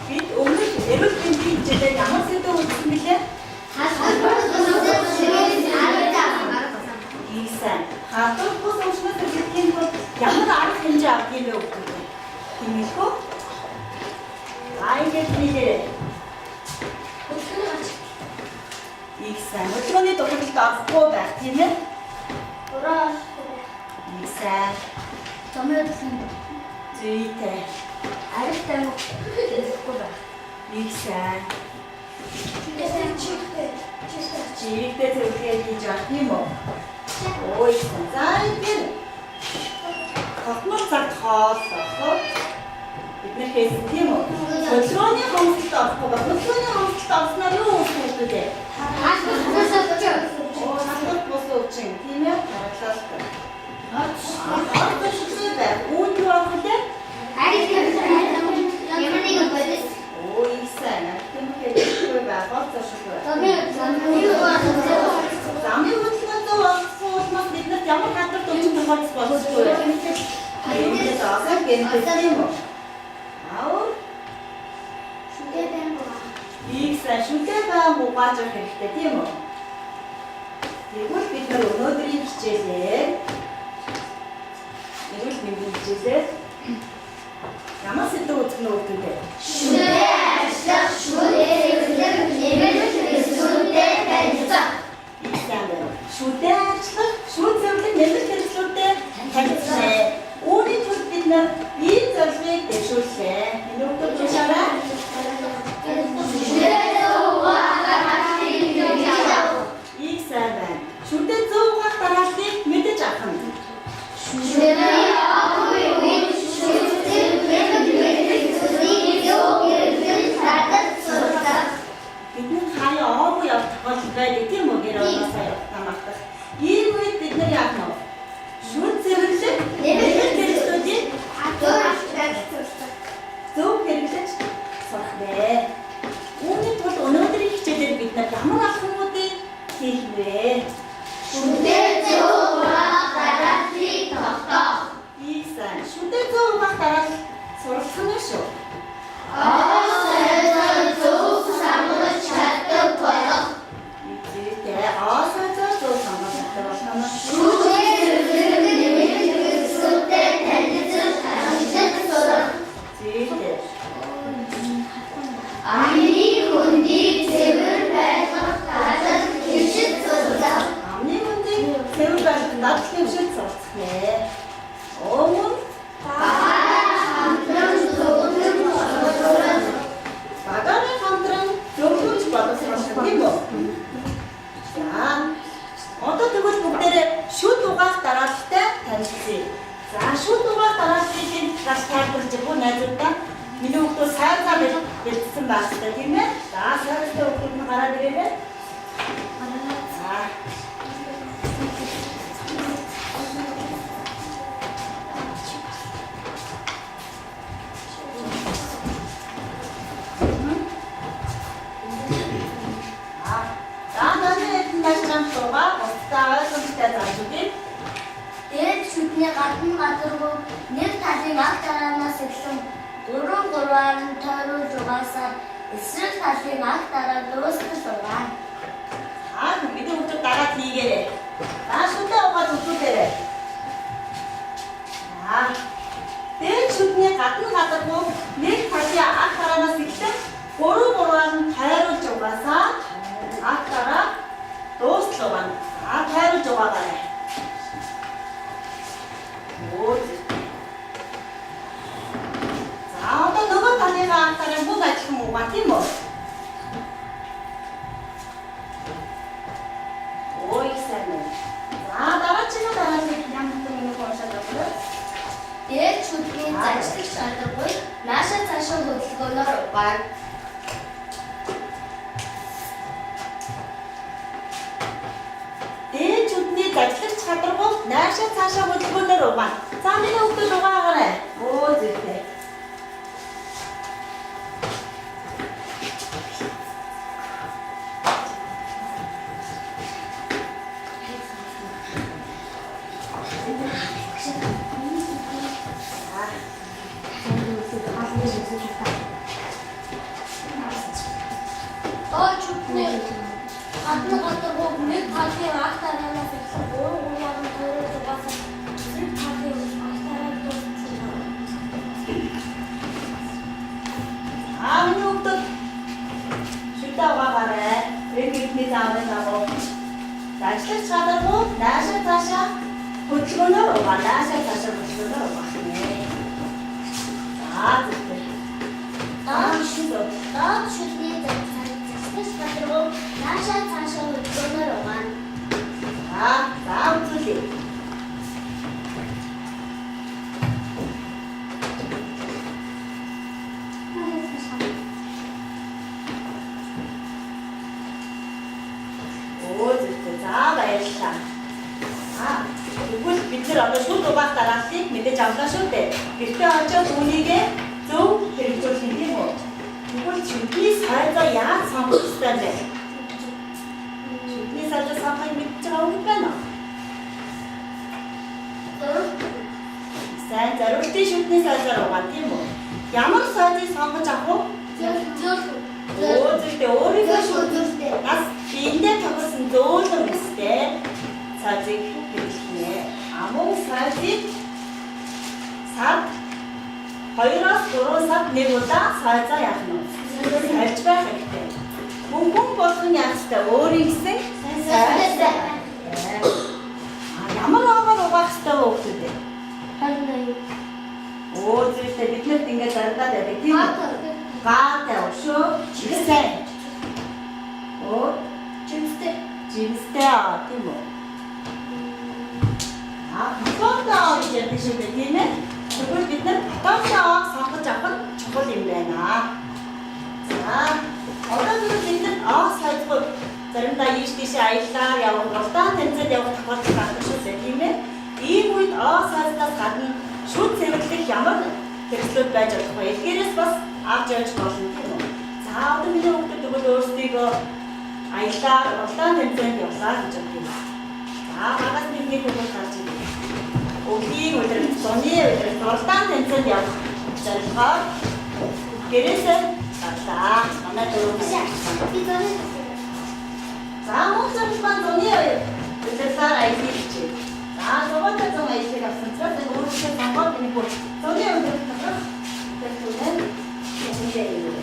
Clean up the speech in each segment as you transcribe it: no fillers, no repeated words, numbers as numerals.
Бид өмнөх эрүүл мэндийн хичээлээр ямар сэдэв үзсэн бэлээ? Их сайн. Халдвар бус өвчнөөс сэргийлэхийн тулд ямар арга хэмжээ авдаг юм бэ хүүхдүүд? Тэмэглэх үү? За ингээд нийлээрэй. Их сайн. Хөдөлгөөний дутагдалд орохгүй байх, тийм ээ? Их сайн. Зүйтэй. Их сайн. Чигтэй зөвлөгөө хийж авах юм уу? Ой, их сайн. За ингээд тогтмол цагт хооллох. Бид нар хэлсэн, тийм үү? Хөдөлгөөний хомсдолд орохгүй байх. Хөдөлгөөний хомсдолд орсноор юу үүсэх вэ, үү? Оо, халдвар бус өвчин, тийм ээ? Дараалал. Хор зуршилгүй байх. Үүнд юу авах вэ? Оо, их сайн. Архитектур хэрэггүй байх. Хор зуршилгүй. Замын хөдөлгөөн зөв олгосон улмаас биднэрт ямар халдвар өвчин тохиолдох болзошгүй вэ? Гэмтэл осоо гэмтэл, тийм үү? Аав. Их сайн, шүдээ байнга угааж явах хэрэгтэй, тийм үү? Тэгвэл бид нар өнөөдрийн хичээлээр эрүүл мэндийн хичээлээр ямар сэдэв үзэх нь үү? Их сайн байна. Шүдээ арчлах, шүд зэвлэг нэмэлт хэрэгслүүдтэй танилцлаа. Үүний тулд бид нар бие зорилгыг дэвшүүллээ. Энэ хүүхдүүд тушаарай. Их сайн байна. Шүдээ зөв угаах дарааллыг мэдэж авах нь. Бид нар хаяа овоо явах тохиолдол байдаг, тийм үү? Гэр орноосоо явахдаа мартах. Ийм үед бид нар яах нь вэ? Шүд зэвэрлэг нэмэлт хэрэгслүүдийг зөв хэрэглэж сурах нэ. Үүний тулд өнөөдрийн хичээлээр бид нар ямар алхмуудыг хийх вэ? Их сайн. Шүдээ зөв угаах дараалал суралцах нь шүү. Зүйтэй. Оосоо зөв сонгож чаддаг болох нь. Зүйтэй. Амны хөндийг цэвэр байлгах дадал хэвшил сурах. Амны хөндийг цэвэр байлгах дадал хэвшил суралцах нэ. Өмнө Хамтран зөвлөмж боловсрох. багааны хамтран зөвлөмж боловсруулах, тийм үү? За. Одоо тэгвэл бүгдээрээ шүд угаах дараалалтай танилцъя. За, шүд угаах дарааллыг гаш тайлбарлаж өгөх найзуудаа. Миний хүүхдүүд сайн цаа бэлдсэн байх хэрэгтэй, тийм ээ? За, сайн хүүхдүүд нь гараад ирээрэй. За. За, манай эдэн наашаан суугаа бусдаа ойлгомжтой зааж өгье. Дээд шүдний гадна гадаргуу нэг талын аг дараанаас эхлэн гурван гурваар нь тойруулж угаасаар эсрэг талын аг дараа дуустал угаана. За, миний хүүхдүүд дагаад хийгээрэй. За, шүдээ угаад үзүүлээрэй. За. Дээд шүдний гадна гадаргуу нэг талын аг дараанаас эхлэн гурван гурваар нь тойруулж угаасаа аг дараа дуустал угаана. За, тойруулж угаагаарай. Өө. За, одоо нөгөө талынхаа аг дараа мөн адилхан угаа, тийм үү? Өө, их сайн байна. За, дараагийн дарааллыг ямар миний уншаад өгөх вэ? Дээд шүдний зажлах шаардлагагүй наашаа цаашаа хөдөлгөөнөөр угаана. Дээд шүдний зажлах чадваргүй наашаа цаашаа хөдөлгөөнөөр угаана. За, миний хүүхдүүд угаагаарай. Өө, зүйтэй. Доод шүдний гадна гадаргууг нэг талын агт араанаас эхлэн 3 3-аар нь тойруулж угаасаар эсрэг талын агт арааг дуустал угаана. Аа, миний хүүхдүүд шүдээ угаагаарай. Энэ бидний зааврын дагуу ажиллаж чадалгүй наашаа цаашаа хөдөлгөөнөөр угаа, наашаа цаашаа хөдөлгөөнөөр угаах нэ. За, зөвхөн. Доод шүд доод шүдний засагч гадаргууг наашаа цаашаа хөдөлгөөнөөр угаана. За, за үзүүлье. Өө зөвхөн. За, баярлалаа. Аа, тэгвэл бид нар одоо шүд угаах дарааллыг мэдээж авлаа шүү дээ. Гэртээ очиод үүнийгээ зөв хэрэгжүүлэх юм тийм үү? Тэгвэл шүдний сайзаа яаж сонгох ёстой юм бэ? Шүдний сайзаа сонгохыг мэдж байгаа үг байна уу? Сайн зориултын шүдний сайзаар угаана тийм үү? Ямар сайзыг сонгож авах вэ? Өө зөвхөн өөрийнхөө шүд нас биендээ тохирсон зөөлөн өстэй сайзыг хэрэглэх нэ. А мөн сайзыг сард 2-оос 3 сард нэг удаа сайзаа яах нь вэ? Сольж байх хэрэгтэй. Мөн хүн болгон яах ёстой? Өөрийн гэсэн сайз. А ямар оогоор угаах ёстой вэ хүүхдүүд ээ? Өө зөвхөн бид нарт ингээд заримдаа байдаг тийм үү? Гаатай өшөө чигсай. Өө жимстэй аа тийм үү? Аа, потомтой аа гэж ярьдаг шүү дээ тийм ээ? Тэгвэл бид нар потомтой ааг сонгож авах нь чухал юм байна. За, одоо тэгвэл бид нар ааг сайдгүй заримдаа ийш тийшээ аяллаар явах, уралдаан тэмцээнд явах тохиолдол гардаг шүү дээ тийм ээ? Ийм үед ааг сайднаас гадна шүд цэвэрлэх ямар хэрэгслүүд байж болох вэ? Эдгээрээс бас авч явж болно тийм үү? За, одоо миний хүүхдүүд тэгвэл өөрсдийгөө аяллаар уралдаан тэмцээнд явлаа гэж бодъё. За, багаас нэг нэг хүмүүс гарч ирнэ. Өвлийн өдөр, зуны өдөр уралдаан тэмцээнд явах зорилгоор гэрээсээ гарлаа. Манай дөрөв. За, мөн зорилго маань зуны удирдлаар аялыг хичээх. За, зугаатай зун аялыг авсан учраас энэ өөрсдөө сонгоод энэ бүр зуны өдөр доторх тэр түнэн тэнцээ юм.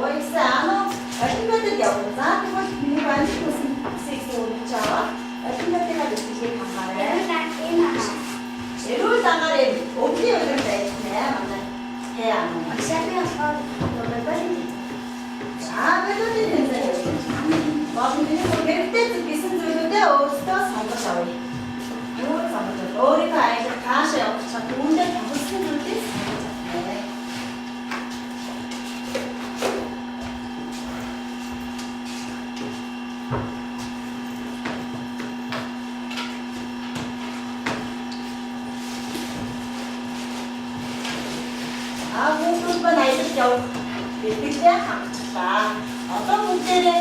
Ой, саано олимпиадад явах. За, тэгвэл миний амжилт хүсэн гэсэн үг өгч аваа. Олимпиадын бэлтгэлийг хамаарай. Эрүүл агаар юм өвлийн өдөр ажиллана манай. Тэ аа. За, бэлтгэлийг тэнцээ. Болон миний бүр хэрэгтэй гэсэн зүйлүүдээ өөрсдөө сонгож авъя. Юу сонгож авах? Өөрийнхөө аялал хаашаа явах гэж байгаа үүндээ тохирсон зүйлийг сонгож авах. Аа, хүүхдүүд маань аялалд явах бэлтгэлээ хангацлаа. Одоо бүгдээрээ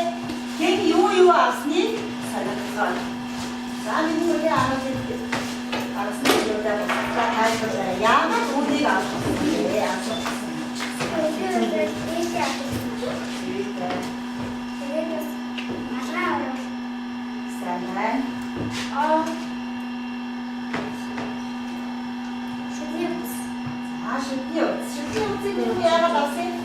хэн юу юу авсныг сонирхохоор. За, миний үеийн 10 гаргасан зүйлүүдээ бусдаа тайлбарлая. Яагаад үүнийг авах вэ? Авах гэсэн. Сайн байна. За, шүдний үз. Шүдний үзийг би яагаад авсан юм?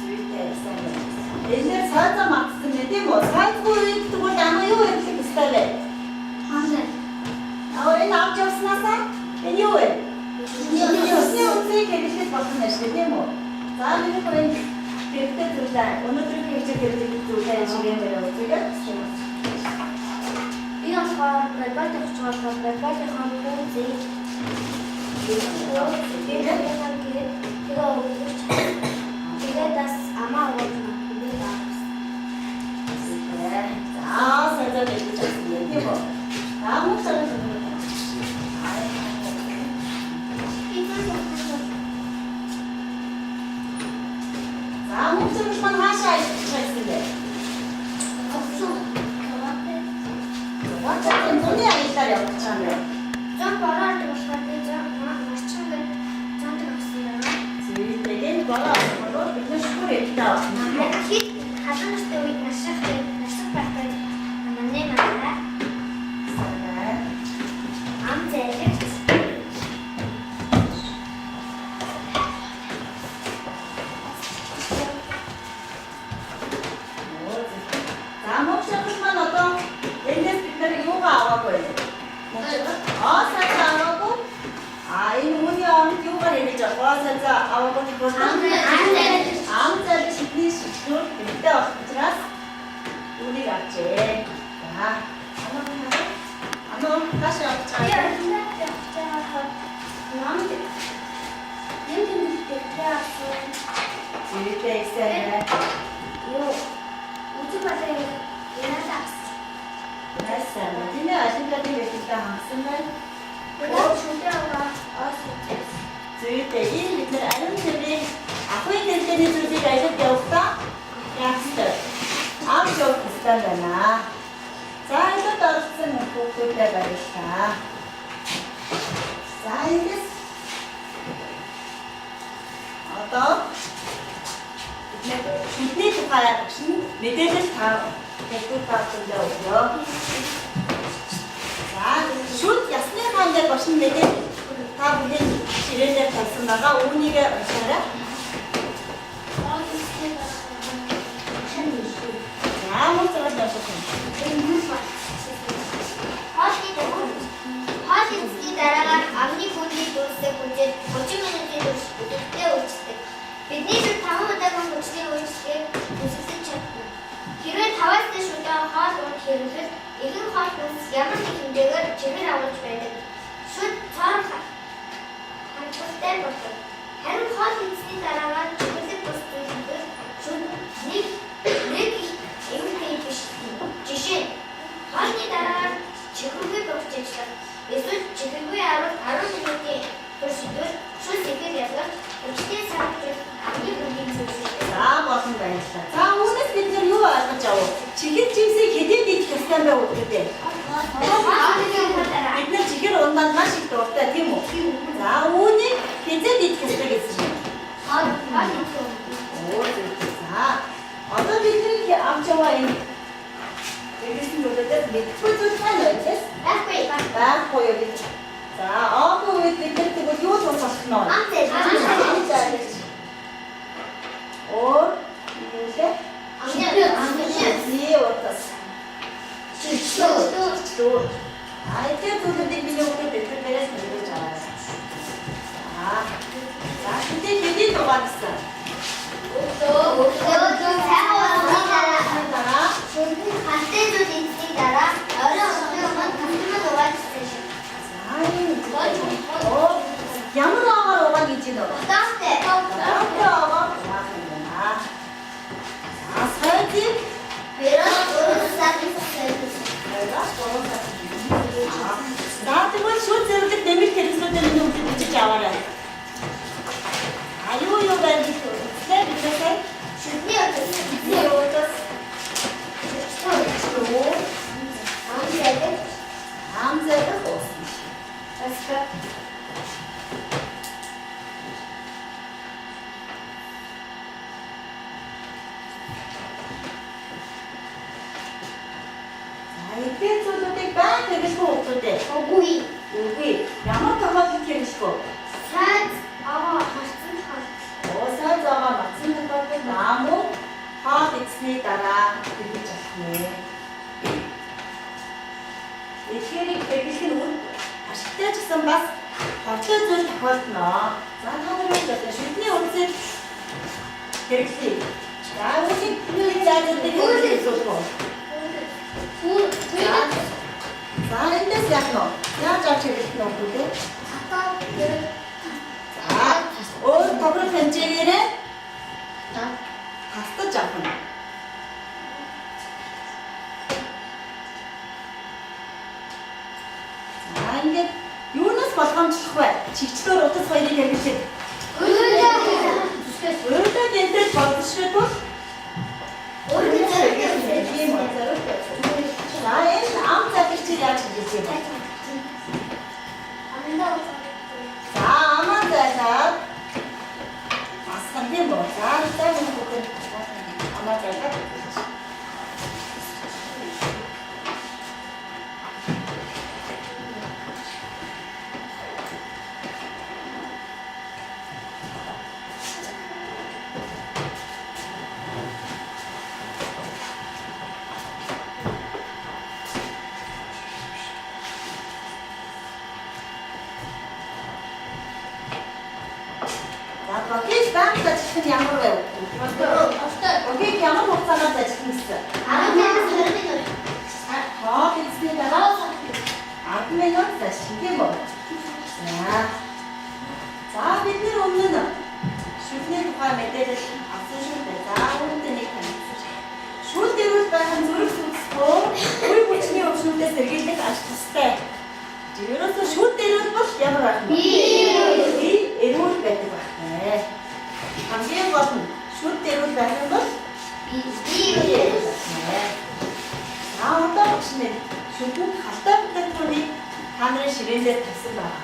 Зүйтэй сайн байна. Энэ дээр сайзаа мартсан байх тийм үү? Сайзгүй үед тэгвэл ам юу хэрэглэх ёстой вэ? Аа, энэ авч явснаасаа энэ юу вэ? Шүдний үзийг хэрэглэх болсон байна шүү дээ тийм үү? За, миний бүр энэ хэрэгтэй зүйлээ өнөөдрийн хичээл хэрэглэх зүйлээ чигээр дээр үзье. Би болохоор волейбол явж байгаа волейболынхаа пүүзийг тэгээд тэгээ өвлөж тэгээд бас амаа ууж тэгээд авсан. За, сайзаа бэлдэж авсан юм тийм үү? За, мөн сайзаа бэлдэж. За, мөн зэрэг маань хаашаа ажиллах гэсэн бэ? Дугуйтай байдлаар явагдаж байгаа юм бэ? Зам бороо ордог болохоор би зам марчин гэж зондог авсан байна. Зүйтэй. Энэ бороо орох бол бид нар шүхэр эвтэй авах. Хэд халуун настай үед насах насах байхдаа манай манай Сайн. ам зайлагч За мөн маань одоо эндээс бид нар юугаа аваагүй вэ? Аа сайн аваагүй. А энэ үүний оронд юугаар хэрэгж авах вэ? Сайн аваагүй тохиолдолд ам зайлагч шидний шигтүүр хэрэгтэй болох учраас үүнийг авчээ. За. Анаа тааш авч Би байгаа. олимпиад явж байгаа ном юм тэмдэглэдэг авсан. Зүйтэй их сайн. Юу? Үзэг болоо яагаад авсан? Маш сайн. Тэний олимпиадын бэлтгэлтэй хангасан байна. Тэгээд шүдэ аваа ос үзсэн. Зүйтэй. Энэ бид нар ариун цэврийн ахуйн хэрэглээний зүйлийг аялалд явахдаа яах ёстой? Авч явах ёстой байна. За аялалд оролцсон хүүхдүүдэд баярлалаа. За эндээс одоо бид нар шүдний тухай багш нь мэдээлэл та хэлбэр таацсандаа өгөө. За шүд ясны хаан дээр багш нь мэдээлэл та бүхэн ширээнээр тавьсан байгаа. Үүнийг уншаарай. За мөн цагаар явуулах юм. Хоол идсэний дараагаар амны хүндийг дуусдаг хүнээр 30 минутын турш өдөртөө үйлчлдэг. Бидний шүд 5 удаагийн хүчний үйлчлэгийг төсөөлж чадна. Хэрвээ 5-аас дээш удаа хоол унд хэрэглэл ихэнх хоол хүнс ямар нэг хэмжээгээр чихэр агуулж байдаг. Шүд цоор хандлагатай болдог. Харин хоол идсэний дараагаар чихэрлэг бус зүйл идвэл шүд нэг нэг их эмхтэй биш. Жишээ нь хоолны дараагаар чихэргүй богч ажиллах эсвэл чихэргүй 10 10 минутын турш идвэл шүд ихээр ялгарч хүчтэй сарж амны хүндийг зөвшөөрдөг. За болон баярлалаа. За үүнээс бид нар юу ойлгож авав? Чихэр жимсийг хэдийд идэх ёстой бэ хүүхдүүдээ? Хоолны дараа Бид нар чихэр унданд маш их дуртай тийм үү? За үүнийг хэзээд идэх ёстой гэсэн юм. хоол хоол идэх. Оо зөв. За одоо бидний авч яваа энэ хэрэгсэн зүйлүүдээс мэдэхгүй зүйл байна уу тийм? Байхгүй. Байхгүй юу гэж. За оогүй үед бид нар тэгвэл юу тус болох нь вэ? Ам зайлж. Ам зайлж. Өөр юу лээ? Амны амны Зээ утас. шүлтүү. Чүр. А эдгээр зүйлүүдийг миний хүүхэд эдгээр дээрээс мэдээж аваа. За. За хэдий хэдий дугаар гэсэн. Өглөө сайхан уусны дараа Дараа шүлтэн халтай зүйл идсэний дараа орой усны өмнө тасалмал угаалжсан шиг. за энэ Оо ямар агаар угаана гэж байна вэ? Удаантай. Удаантай агаар угаах юм байна. За сойдыг Хоёроос 3 сар гэсэн. хоёроос гурван сар. За тэгвэл шүд зэрэглэх нэмэлт хэрэгслүүдээ миний хүүхэд бичиж аваарай. А юу юу байна гэж үзлээ бид нар. Шүдний өдөр. Бидний утас Шүлтүү. чүр Ам зайлж. ам зэрэг уус. Баста. За эдгээр зүйлүүдийг байн хэрэглэх үү хүүхдүүдээ? Үгүй. Үгүй. Ямар тохиолдолд хэрэглэх вэ? Сайд аваа харцсан тохиолдол. Уусаа зоогоо матсан тохиолдолд аамуу хоол идсэний дараа хэрэглэж болох нэ. Эдгээрийг хэрэглэх нь үр ашигтай ч гэсэн бас хортой зүйл тохиолдоно. За та нар юу гэдэг шүдний үндсийг хэрэглэе. За үүнийг миний зайлуудыг хэрэглэх үү? Үгүй. За эндээс яах нь вэ? Яаж авч хэрэглэх нь вэ үү? Татаа дээр За өөр тохирох хэмжээгээрээ тастаж авах нь. За ингээд юунаас болгоомжлох вэ? Чигчлөөр утас хоёрыг хэрэглэх. Үгүй. Өөртөө гэнтэл болзошгүй тул Өөрөөр тийм үү, зориулт. За энэ ам заглагчийг яаж хэрэглэх юм бэ? байнга ажиллах нь ямар байв? Өгийг ямар хугацаагаар ажиллана гэсэн? 18-аас 20 минут. Хоол идсэний дараа 10 минут ажиллана, тийм үү? За. За, бид нар өмнө нь шүдний тухай мэдээлэл авсан шүү дээ. За, үүнтэй нэг танилцсан. Шүд эрүүл байх нь зүрх судасгүй үе хүчний өвчнүүдээс сэргийлэх ач тустай. Ерөөсөө шүд эрүүл бол ямар байх вэ? Би эрүүл байдаг байх нэ. Хамгийн гол нь шүд эрүүл байх юм бол Би би эрүүл байх нэ. За, одоо багш нэр шүдэнд халтай бүтээгдэхүүнийг та нарын ширээн дээр тавьсан байна.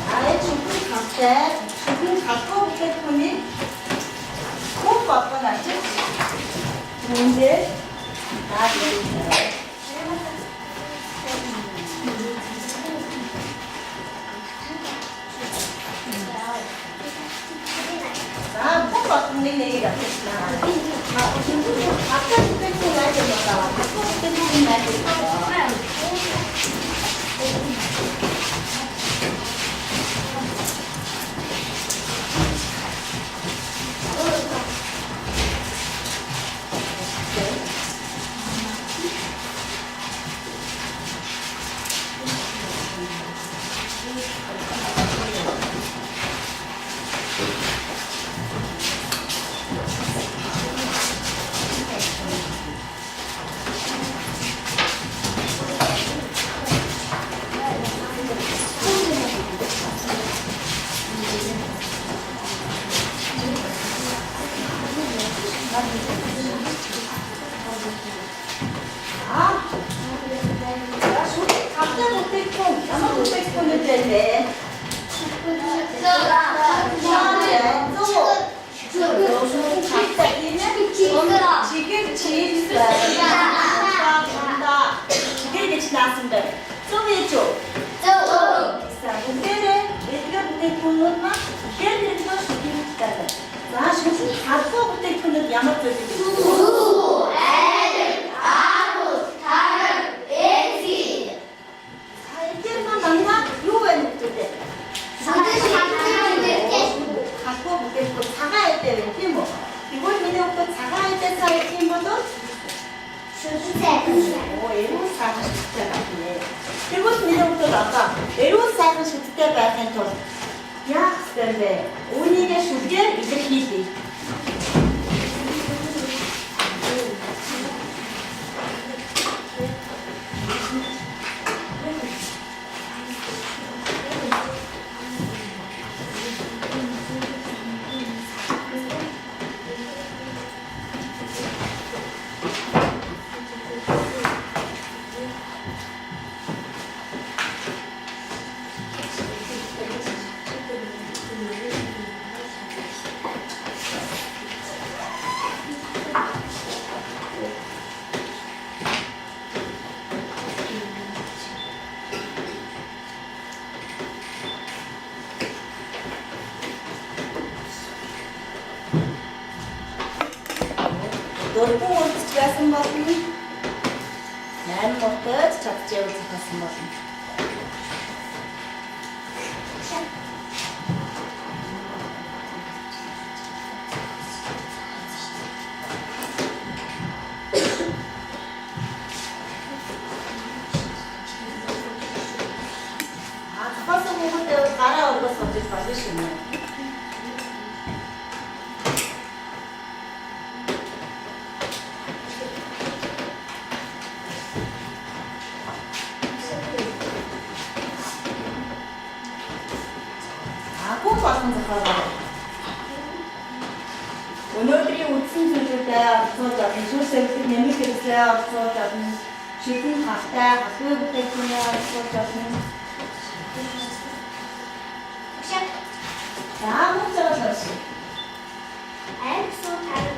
За, энэ шүдэнд халтай, шүдэнд халгүй бүтээгдэхүүнийг хүн болгон авчиж үүн дээр дааж өгнө. За, хүн болгон нэг нэгийг авчиж байна. Халтай бүтээгдэхүүн яаж юм бол аваа. Халгүй бүтээгдэхүүн яаж юм бол. За, шүд халтай бүтээгдэхүүн ямар бүтээгдэхүүнүүд байна вэ? Халтай тийм ээ? Чихэр, чипс, байна. Чихэр гэж наасан байна. Зөв ээж үү? За, бүгдээрээ эдгээр бүтээгдэхүүнүүд маань ихээр хэрэглэн шүдний талаар байна. За, шүдний халгүй бүтээгдэхүүнүүд ямар зүйл вэ? За, эдгээр маань дандаа юу байна гэдэг вэ? Халгүй бүтээгдэхүүн цагаан эдээ байна, тийм үү? Тэгвэл миний хүүхэд цагаан эдээ цаа идэх юм бол эрүүл сайхан шүдтэй байх нэ. Тэгвэл миний хүүхэд одоо эрүүл сайхан шүдтэй байхын тулд яах ёстой вэ? Үүнийгээ шүдгээр илэрхийлье. Дөрвөн урдч байсан болно. 8 муртаж чадчихвэл зохиосон болно. А, зохиосон хүүхдээ бол гараа өргөс сууж болно шүү дээ. А, хүн болгон зохиогоо. Өнөөдрийн үндсэн зүйлүүдэд оролцуулж болно. Шүүх сэргэлэг нэмэлт хэрэгслээ оролцуулж болно. Шүдэн халтай, халгүй бүтээгдэхүүнээ оролцуулж болно. За, мөн зэрэг уншия. Аймаг тараг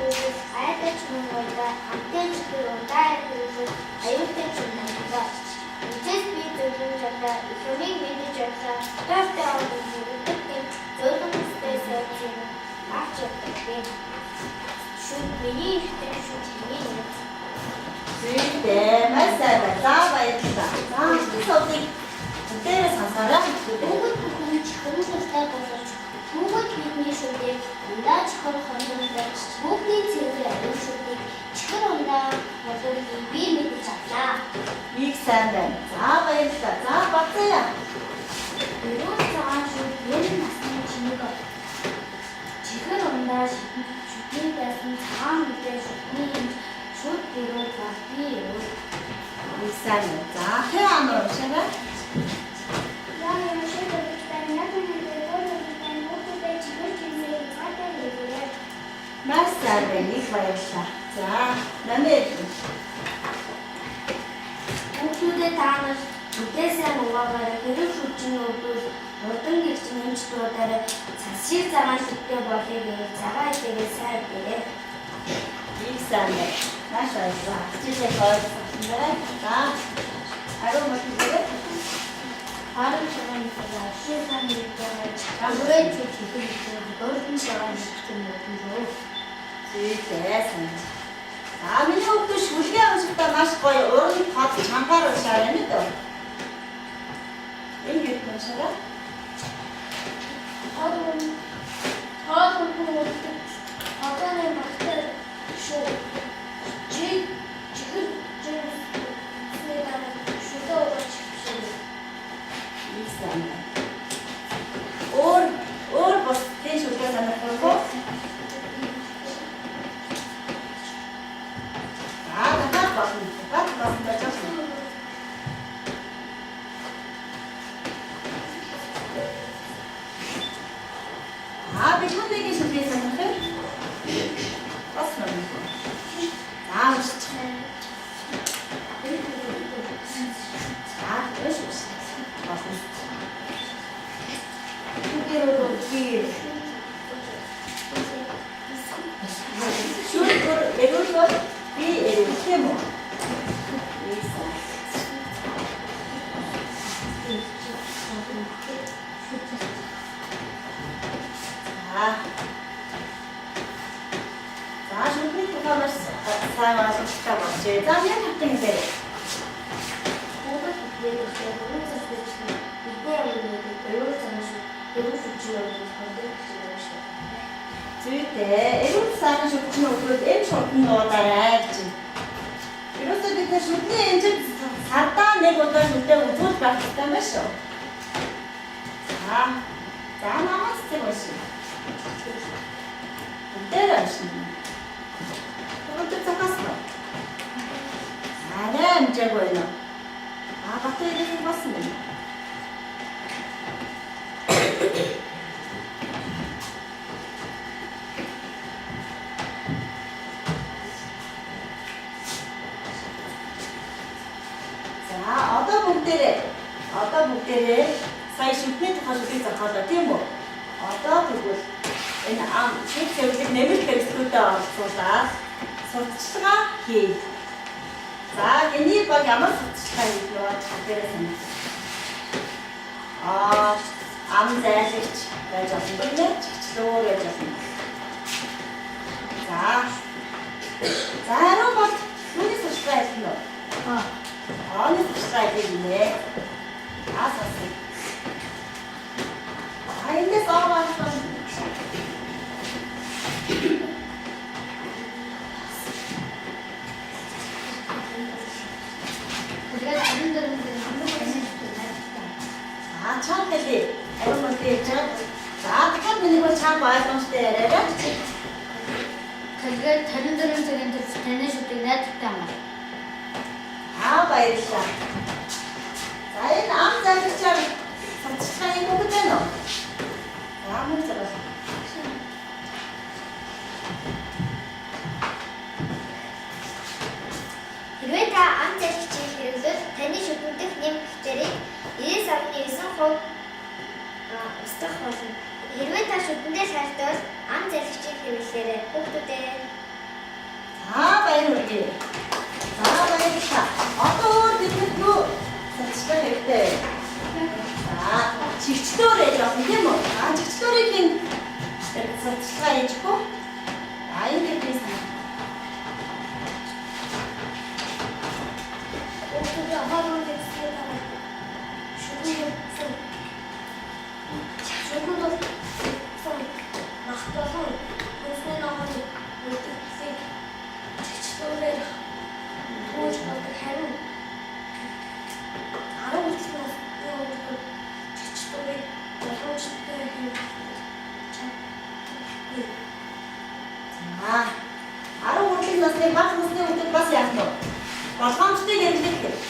айдаж мөнгөдөө амтай чихэр удаан хэрэглэх аюултай ч юм байна. Эцэс би зөвлөм жолоо их юмыг мэдэж явлаа. Дортой орон хэрэгдэг гэм зөөлөн хүстэй сайжин авч явдаг юм. Шүд миний ихтэй, шүд миний нэг. Зүйтэй, маш сайн байна. За, баярлалаа. За, алтан сувдыг бүгдээрээ сонсоорой. Хүүхэд бүхэн чихрэн дуртай боловч Хүүхэд бидний шүдийг ундаа чихэр хорлуулдаг. Хүүхний цэвэр ариун шүдийг чихэр ундаа хорлуулгийг би мэдэж авлаа. Их сайн байна. За баярлалаа. За Бацаа. Эрүүл цагаан шүд ер насны чимэг чихэр ундаа шүдний байсан цагаан мэдээ шүдний хэмж шүд гэрүүл бол би эрүүл. Их сайн байна. За хэ ануу уншаарай. Яа юм шиг өгч байна. Яг үнэндээ бүр өгч байна. Хүүхдүүдээ чихэр жимсээ хязгаартай хэрэглээрэй. Маш сайн байна. Их баярлалаа. За намээ. Хүүхдүүдээ та нар нүдээ сайн угаагаарай. Хэрэг шүжин өвдвөл хурдан гэрч нэмж дуудаарай. Цас шиг цагаан шүдтэй болъё гэвэл цагаан идээгээ сайн идээрэй. Их сайн байна. Маш баярлалаа. Хичээлээ ойлгосон байна. За ариун мөчлөөрэй. Харин цагаан нүдээ шиг сайн мэдээ чамрээ чүт чихэр дөрвөн цагаан шүдтэй нүдээ. Зүйтэй сайн. За миний хүүхдүүд шүлгээ уншихдаа маш гоё уран тод чангаар уншаарай мэд үү? Энэ юу уншаарай? Тод тод хүн одооны багтар шүү. Чи чихэр жимсний дараа шүдээ угаач шүү. Их сайн байна. Өөр өөр бус тийм шүлгээ санахгүй уу? За дахиад болно. Дахиад болно гэж байна. Аа бэлгүүнийгийн шүлгийг санах юм. Бас нэг. За уншчих. За унш унш. Болно. Түгэр би Шүл бүр эрүүл бол би эрүүл тийм үү? Их сайн. За. За шүлний тухай маш сайн ойлгомжтой болжээ. За яг хатан хэлээрэй. Хүүхэд бидний өсөө бүрэн засаж бидний амны эрүүл цагаан шүд эрүүл шүдний өмнө хондог гэж байна шүү. Зүйтэй. Эрүүл сайхан шүлтний өглөөд эм шүлтэн дуудаарай гэж. Ерөөсөө бид нэр шүлтний эмчид сардаа нэг удаа шүлтээ үзүүл байх хэрэгтэй байна шүү. За. За намаас цэг уншия. Бүгдээр уншина. Бүгд захаасан уу? Арай амжаагүй байна уу? А Батбаягийн болсон байна. За одоо бүгдээрээ сая шүтний тухай шүтийг зохиолоо тийм үү? Одоо тэгвэл энэ ам шүт хэвлэг нэмэлт хэрэгслүүдэд оролцуулаад сурталчилгаа хий. За энэний баг ямар сурталчилгаа хийх вэ? Бүгдээрээ санаа. Аа ам зайлагч байж болно тийм ээ? Чигчлөөр байж болно. За. За ариун бол юуны сурталчилгаа хийх нь вэ? Оны сурталчилгаа хийх нэ. Аа сонсъё. А эндээс орвол Тэгээд 24 дээр хамгийн сайн шүдтэй найдтай. Аа чам хэлье. Ариун бол хэлж байгаа. За дахиад миний бол чам ойлгомжтой яриарай. Тэгээд 24 цагийн турш таны шүдийг найдтай амгаа. Аа баярлалаа. За энэ ам зайлагчаар сурталчилгаа юм уу байна уу? За мөн зэрэг. Хэрвээ та ам залхичийг хэрэглвэл таны шүдэн дэх нэм бактерийг 99.9% устгах болно. Хэрвээ та шүдэндээ шаардвал ам залхичийг хэрэглээрэй. Хүүхдүүдээ За баяр хүргэе. За баярлалаа. Одоо өөр бидэнд юу сурталчилгаа хэрэгтэй вэ? За чигчлөөр ээж болно тийм үү? За чигчлөөрийг хэн сурталчилгаа хийж өгөх үү? За энэ дээр би санаа. Хүүхдүүдээ хоол хүнсний дараа шүдэн шүдэн бол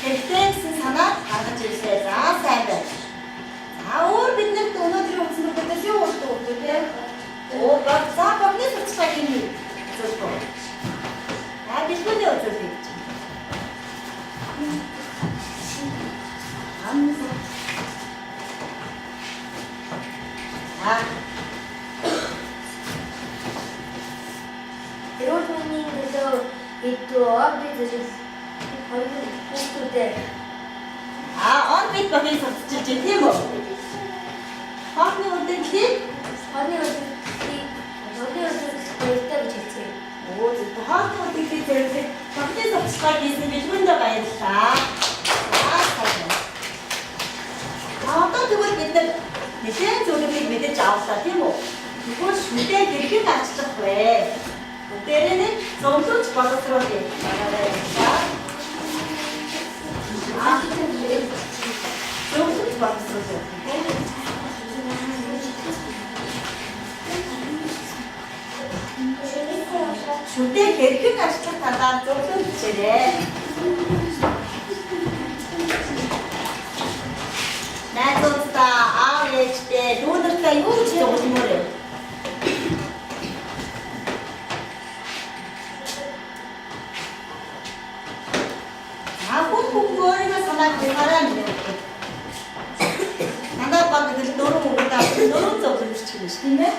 Хэрэгтэй гэсэн санааг гаргаж ирлээ. За сайн байна. За өөр бид нарт өнөөдрийн үзсэн дүгнэлтээс юу болдог вэ те? Оо баг за багны сурталчилгаа хийнэ. Зөвхөн. За бэлгүүний үзүүлэх гэж. Ам. За Эрүүл мэндийн төлөө хэдүү он бит зэрэг хоёр хүүхдүүдээ А он бит багийг сурталчилж байна тийм үү? Хоолны үдэнлийг хоолны өдрийг хоолны өдрийг баяртай гэж хэлцгээе. Оо зөв. Хоолны үдэнлийг зэрэг багны сурталчилгаа хийсэн бэлгүүндээ баярлалаа. За сайн байна. А одоо тэгвэл бид нар нэлээд зүйлүүдийг мэдэж авлаа тийм үү? Тэгвэл шүдээ хэрхэн арчлах вэ? Бүгдээрээ нэг зөвлөмж боловсруулъя. Баярлалаа. А зөвлөмж боловсруулъя. Шүдээ хэрхэн арчлах талаар зөвлөмж бичээрэй. Найзуудтай, аав ээжтэй, дүү нартай юу гэж зөвлөмөр вэ? За хүн хүн өөрийнхөө санааг хэлээрэй нэ. Надад баг гэдэг дөрвөн үг даа дөрвөн зөвлөмж бичих юм шиг тийм ээ?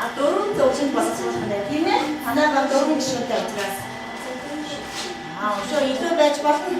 А дөрвөн зөвлөмж боловсруулах нь тийм ээ? Танай баг дөрвөн гишүүнтэй учраас. А өшөө илүү байж болно.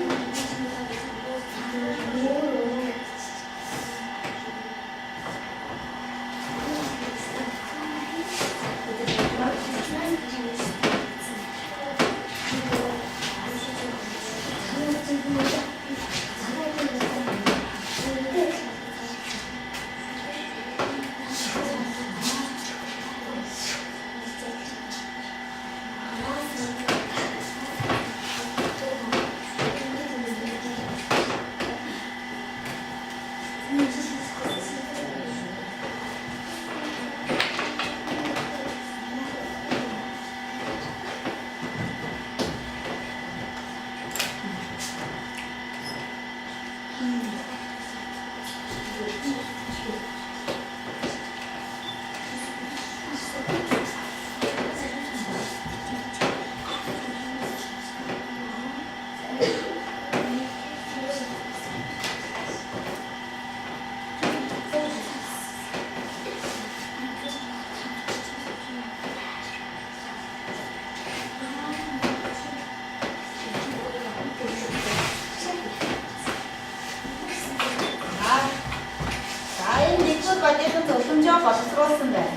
За энэ нэгдүгээр багийнхан зөвлөмжөө боловсруулсан байна.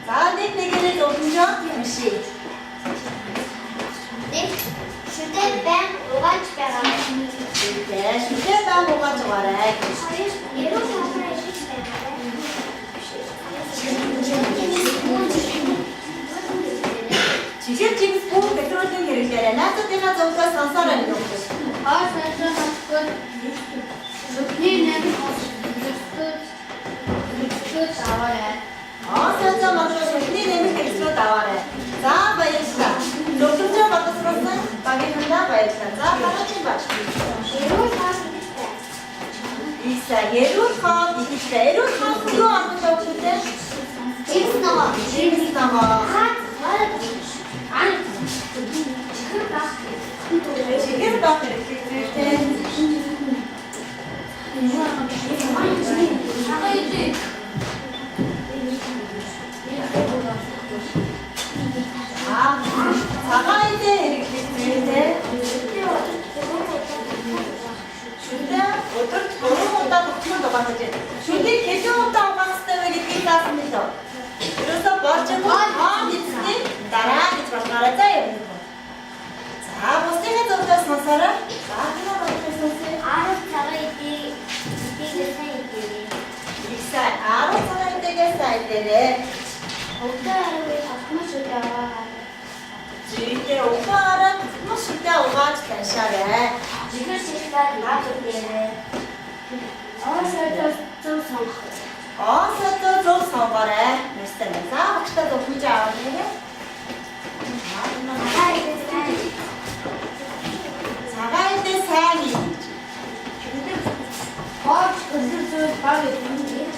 За нэг нэгээрээ зөвлөмжөө уншъя. Нэг шүдээ байн угааж байгаа. Тэ шүдээ байн угааж угаарай. Хоёр эрүүл хоолоор идэж байгаарай. Чихэр чигс бүх петролийн хэрэглээрэй. Найзуудынхаа зөвлөгөө сонсоорой гэж өгсөн. Хоол сайжраа мартвал нүдний нэмэх хэрэгцүүд аваарай. Хоол сайжраа мартвал нүдний нэмэх хэрэгцүүд аваарай. За баярлалаа. Зөвлөмжөө боловсруулсан багийнхандаа баярлалаа. За дараагийн баг. Эрүүл хоол идэж бай. Их сайн. Эрүүл хоол идэж бай. Эрүүл хоол юу ордог вэ? Жимс ногоо. Жимс ногоо. Хаад хоол. Өдөрт 3 удаа тогтмол угаах гэж байна. Шүдийг хэдэн удаа угаах ёстой вэ гэдгийг заасан билүү? Ерөөсөө болж байгаа хоол идсэний дараа гэж болгоорой заа юм. За, бусдын зөвлөө сонсоорой. За, танай бодлыг сонсъё. 10 цагаан эдийг сайн идээрэй. Их сайн 10 цагаан эдээгээ сайн идээрэй. Өглөө орой тогтмол шүдээ угаагаа. Зүйтэй өглөө орой тогтмол шүдээ угааж таньшаарай. Чихэр шилбар мал үдээрэй. Оо сойдоо зөв сонгох. Оо сойдоо зөв сонгоорой. Маш сайн. За, багштай зөвхөж аваад ирээ. Цагаан эдээ сайн идэж. Хоол өдөр зүйл баг идэх.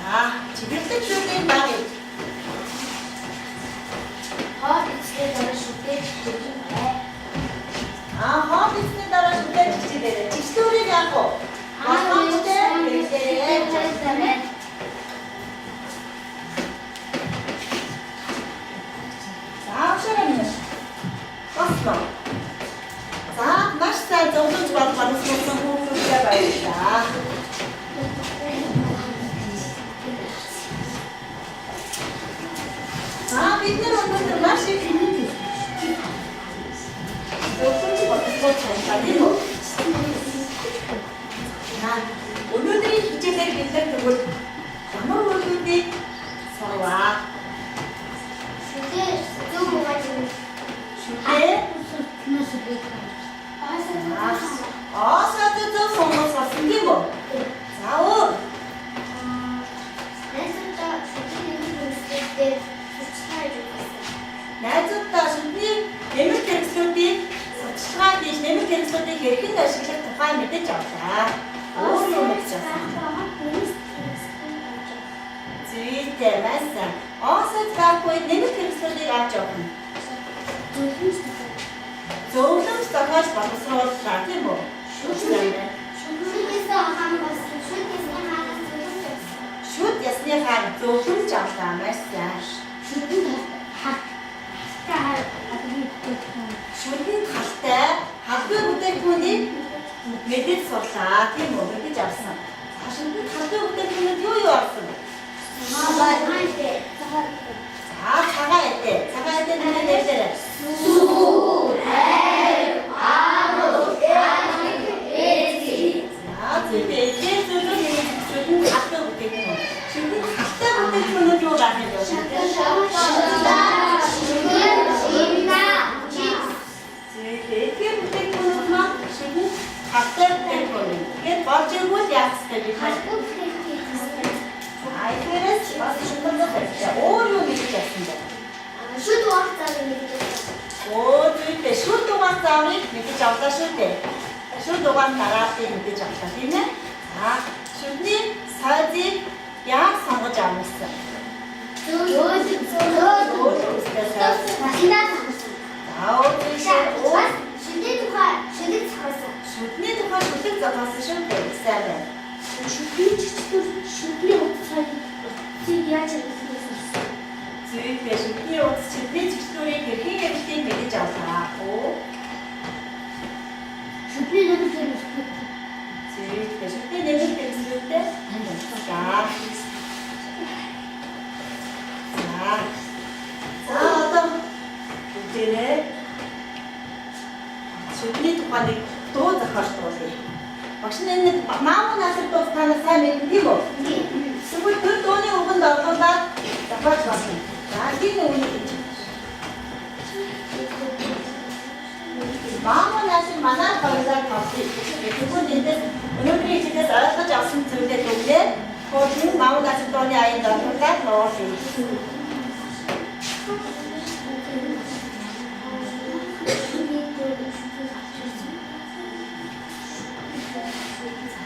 За, чиглэлт зүйлийг баг ид. Хоол идсний дараа шүдээ чичирээ. Аа, хоол идсний дараа шүдээ чичирээрэй. Чиглэлүүрийг яах вэ? Болгоомжтой хэрэглээрэй. За, авшаарай минь. Бослоо. За, маш сайн зөвлөж боловсруулсан хүүхдүүдтэй баярлалаа. За, бид нар өнөөдөр маш их зөвлөж боловсруулж чадлаа, тийм үү? За, өнөөдрийн хичээлээр бид нар тэгвэл ямар үйлүүдийг сурваа? Шүдээ зөв угааж өгнө. Шүдээ Аа Оосоо зөв сонгож сурсан тийм үү? За, өөр. Найзуудаа шүдний нэмэлт хэрэгслүүдээр сурталчилгаа хийж өгсөн. Найзуудаа шүдний нэмэлт хэрэгслүүдийг сурталчилгаа хийж нэмэлт хэрэгслүүдийг хэрхэн ашиглах тухай мэдэж авлаа. Өөр юм мэдэж авсан. Зүйтэй маш сайн. Оосоо байхгүй нэмэлт хэрэгслүүдийг авч явах нь. Зөвлөмж зохиож боловсрууллаа тийм үү? Шүд сайн байна. Шүднээс хаан болсон. Шүд ясны хаанаас зөвлөмж авсан. Шүд ясны хаан зөвлөмж авлаа маш сайн. Шүдний талтай халбай бүтээгдэхүүнийг мэдэж сурлаа тийм үү? Мэдэж авсан. За, шүдний талбай бүтээгдэхүүнүүд юу юу авсан бэ? За, цагаан эдээ. Цагаан эдээ нэрээ нэрээ. За, зүйтэй эдгээр зүйлүүд шүдний халбай бүтээгдэхүүн. Шүдний халтай бүтээгдэхүүнүүд юу байх юм бэ? Зүйтэй эдгээр бүтээгдэхүүнүүд маань шүдний халтай бүтээгдэхүүн. Тэгэхээр болж игэл яах ёстой бид нар? А эдгээрээс бас шүдний хэрэгтэй. Өөр юу мэдэж авсан бэ? Шүд угаах замыг мэдэж авсан. Оо, зүйтэй шүд угаах замыг мэдэж авлаа шүү дээ. Шүд угаах дарааллыг мэдэж авлаа, тийм ээ? За, шүдний сойзыг яаж сонгож авах вэ? Зөөл Өөр үстэй сойз. Машинаа сонгосон. За, өөр зүйтэй өөр Шүдний тухай шүлэг зохиосон. шүдний тухай шүлэг зохиосон шүү дээ. Сайн байна. Шүдний чигчлэр шүдний утсыг яаж хэрэглэхийг сурсан. Зүйтэй шүдний утас шүдний чигчлүүрийг хэрхэн хэрэглэхийг мэдэж авлаа. Оо, Шүдний нэмэлт хэрэгслүүд. зүйтэй шүдний нэмэлт хэрэгслүүдтэй танилцлаа. За. За, одоо бүгдээрээ шүдний тухай нэг дуу зохиож дуулъя. Багш нь энэ маамун наасар дуу та нар сайн мэднэ тийм үү? Тэгвэл тэр дууны үгэнд оруулаад зохиож болно. За, энэ үгийг хийж. Маамун наасар манай хоёулаа тоглоё. Тэгвэл эндээс өнөөдрийн хичээлээс ойлгож авсан зүйлээ дүнлээ. Хуучин маамун наасар дууны аянд оруулаад дуулъя.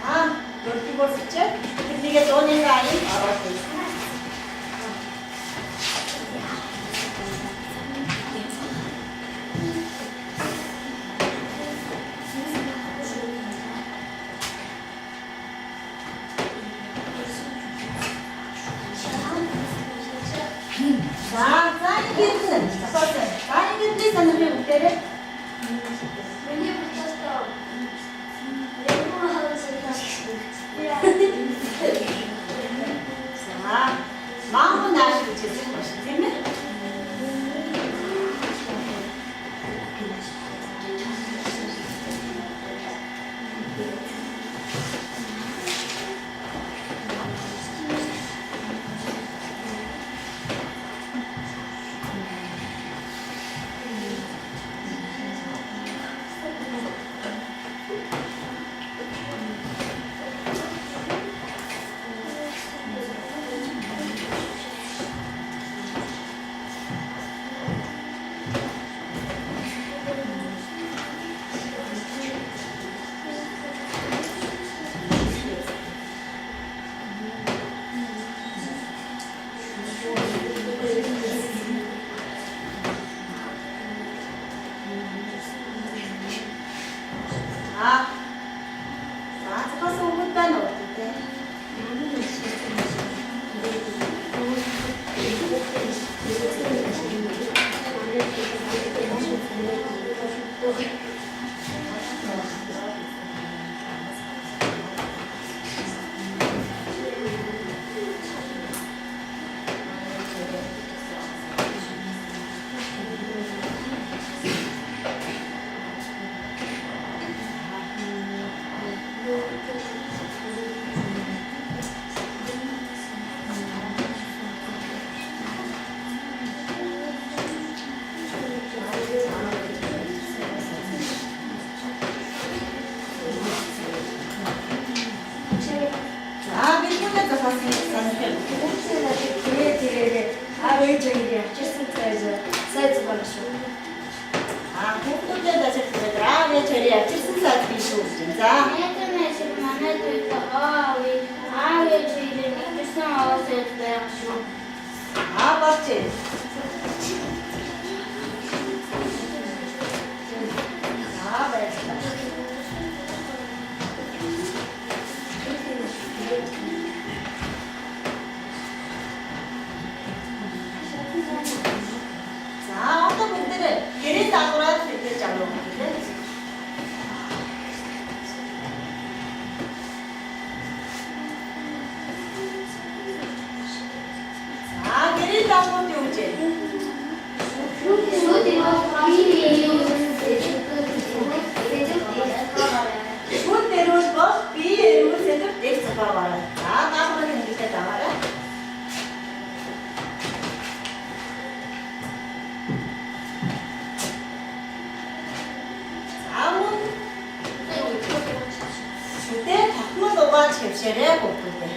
За, дөрөвдүгээр болчихъя. Тэрнийгээ дууны аянд оруулъя. За, за ингэж нь. За, ингэж нэг санамыг бүгдээрээ Миний бодолтой За, мангу нааш гэж хэлсэн байна шүү, тийм ээ? За. За, зохиосон хүмүүс байна уу гэдэг. За, бэлгүүнээ зохиосон санах юм. Хүүхдүүд надад гэрээ тэрээрээ аав ээж хоёрын авчирсан цайз сайз байна шүү. А, хүүхдүүдэд ажиглаад аав ээж хоёрын авчирсан сайз биш үү гэж. За, Найзын ажил манай дүүд аав ээж хоёрын авчирсан овоо сайз байгаа шүү. а болж байна. За, баярлалаа. За, одоо бүгдээрээ гэрээ даалгавраар хэлж авах юм тийм. За, гэрээ даалгавар юу гэж вэ? Шүд эрүүл бие эрүүл сэдэвт их зохиогоорой. Шүд эрүүл бол бие эрүүл сэдэвт их зохиогоорой. За, даалгаврыг тэмдэглээд аваарай. За, мөн шүдээ тогтмол угааж хэвшээрэй хүүхдүүдээ.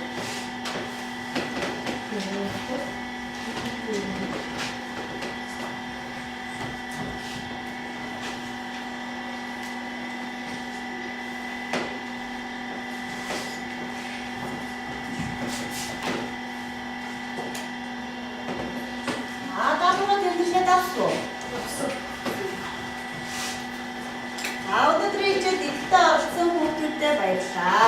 А даалгавраа тэмдэглээд авсан уу? За, өнөөдрийн хичээлд идэвхтэй оролцсон хүүхдүүдэд баярлалаа.